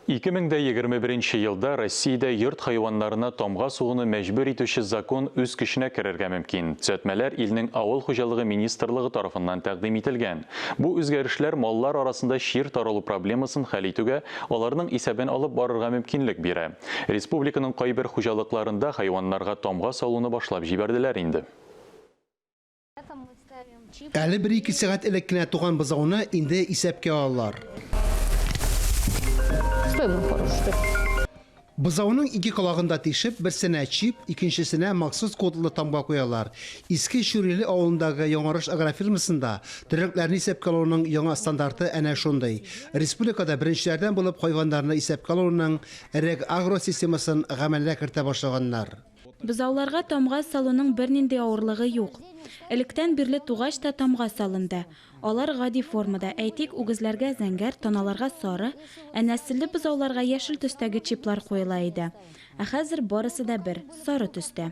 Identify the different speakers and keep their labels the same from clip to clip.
Speaker 1: 2021 елда Россиядә йорт хайваннарына тамга сугуны мәҗбүр итүче закон үз көченә керергә мөмкин. Төзәтмәләр илнең Авыл хуҗалыгы министрлыгы тарафыннан тәкъдим ителгән. Бу үзгәрешләр маллар арасында чир таралу проблемасын хәл итүгә, аларның исәбен алып барырга мөмкинлек бирә. Республиканың кайбер хуҗалыкларында хайваннарга тамга салуны башлап җибәрделәр инде.
Speaker 2: Әле бер-ике сәгать элек кенә туган бозауны инде исәпкә алалар. Бозауның ике колагын да тишеп, берсенә чип, икенчесенә махсус кодлы тамга куялар. Иске Чүриле авылындагы Яңарыш агрофирмасында терлекләрне исәпкә алуның яңа стандарты әнә шундый. Республикада беренчеләрдән булып хайваннарны исәпкә алуның Рэг-Агро системасын гамәлгә кертә башлаганнар.
Speaker 3: Бозауларга тамга салуның бернинди авырлыгы юк. Электән бирле тугач та тамга салынды. Алар гади формада, әйтик, үгезләргә зәңгәр, таналарга сары, ә нәселле бозауларга яшел төстәге чиплар куела иде. Ә хәзер барысы да бер, сары төстә.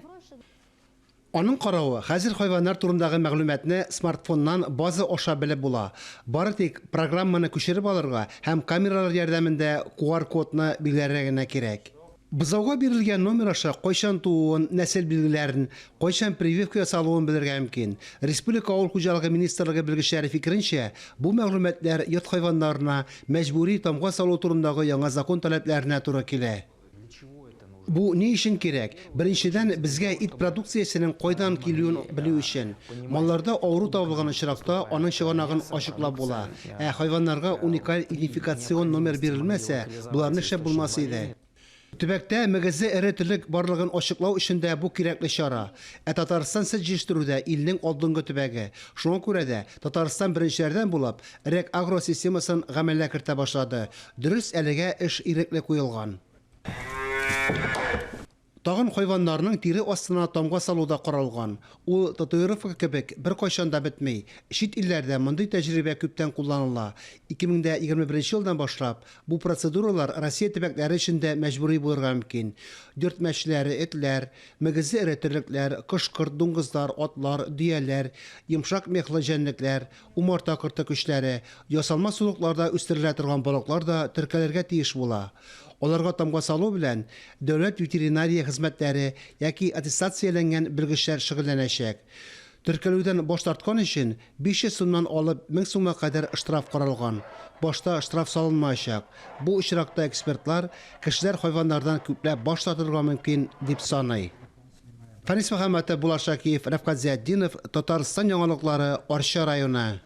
Speaker 2: Аның каравы, хәзер хайваннар турындагы мәгълүматны смартфоннан база аша белеп була. Бары тик программаны күчереп алырга һәм камералар ярдәмендә QR-кодны билгеләргә генә кирәк. Бозауга бирелгән номер аша кайчан тууын, нәсел билгеләрен, кайчан прививка ясалуын белергә мөмкин. Республика Авыл хуҗалыгы министрлыгы белгечләре фикеренчә, бу мәгълүматлар йорт хайваннарына мәҗбүри тамга салу турындагы яңа закон таләпләренә туры килә. Бу ни өчен кирәк? Беренчедән, безгә ит продукциясенең кайдан килүен белү өчен. Малларда авыру табылган очракта, аның чыганагын ачыклап була. Ә хайваннарга уникаль идентификацион номер бирелмәсә, боларны эшләп булмас иде. Төбәктә мөгезле эре терлек барлыгын ачыклау өчен дә бу кирәкле чара. Ә Татарстан сөт җитештерүдә илнең алдынгы төбәге. Шуңа күрә дә Татарстан беренчеләрдән булып РЭК-Агро системасын гамәлгә кертә башлады. Дөрес, әлегә эш ирекле куелган. Тагын хайваннарның тире астына тамга салу да каралган. Ул татуировка кебек беркайчан да бетми. Чит илләрдә мондый тәҗрибә күптән кулланыла. 2021 елдан башлап, бу процедуралар Россия төбәкләре өчен дә мәҗбүри булырга мөмкин. Йорт мәчеләре, этләр, мөгезле эре терлекләр, кош-корт, дуңгызлар, атлар, дөяләр, йомшак мехлы җәнлекләр, умарта корты күчләре, ясалма сулыкларда үстерелә торган балыклар да теркәлергә тиеш була. Аларга тамга салу белән дәүләт ветеринария хезмәтләре яки аттестацияләнгән белгечләр шөгыльләнәчәк. Теркәлүдән баш тарткан өчен 500 сумнан алып 1000 сумга кадәр штраф каралган. Башта штраф салынмаячак. Бу очракта экспертлар, кешеләр хайваннардан күпләп баш тартырга мөмкин, дип саный. Фәнис Мөхәммәтов, Булат Шакиев, Рәфкать Зыятдинов, Татарстан яңалыклары, Арча районы.